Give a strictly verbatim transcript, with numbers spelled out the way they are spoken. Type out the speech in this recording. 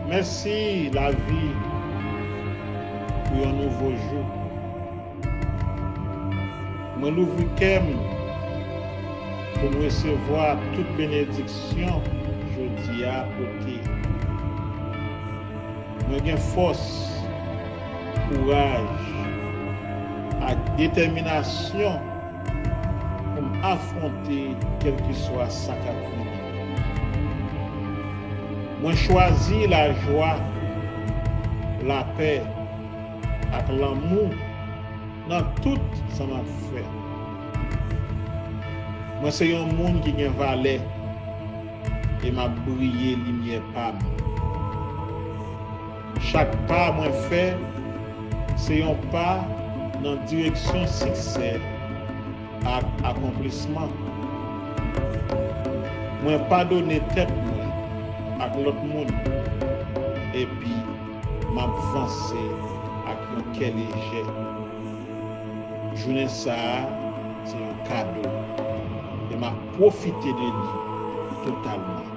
Mèsi, lavi, pou yon nouvo jou. Mwen louvri kè m pou m resevwa tout benediksyon jodi a pote. Mwen gen fòs, kouraj, ak detèminasyon pou m afwonte kèlkeswa sa k ap vini. Mwen chwazi lajwa, lapè, ak lanmou nan tout sa m ap fè. Mwen se yon moun ki gen valè e m ap briye limyè pa m. Chak pa mwen fè se yon pa nan direksyon siksè ak akonplisman. Mwen padone tèt mwen ak lòt moun, epi m ap vanse ak yon kè lejè. Jounen sa a se yon kado, e m ap pwofite de li totalman.